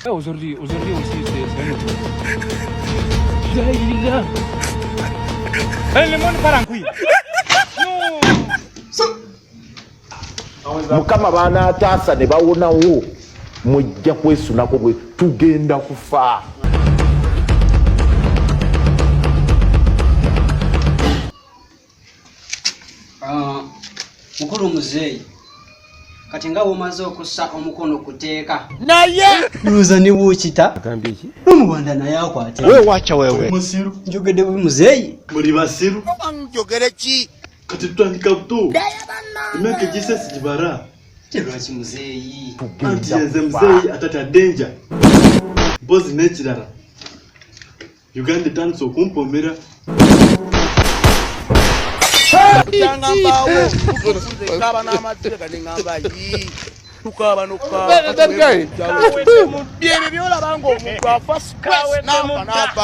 Aujourd'hui, aujourd'hui aussi, c'est un autre. La ilaha. Eh, le monde part en couille. Non. Mukama banaataasa ne bawonawo, mujja kwesunako bwe tugenda kufa. Ah, mukulu muzeeyi, kati nga bwomaze okussa omukono ku tteeka, naye ndowooza ne bwokita n'omuwanda naye akwate. Wewacha wewe. Musiru. Njogedde bubi, muzeeyi? Muli basiru. Njogere ki? Kati tutandika buto, emyaka egise sigibara. Ate lwaki, muzeeyi? Anti yenze muzeeyi atatya danger. Mpozi n'ekirala, Uganda etandise okumpomera. Kyanga mbaawo nkaaba n'amazzi ga neŋŋamba yi tukaaba nokukaaba. Byebyo byolaba ng'omuntu afa stress n'afa n'afa.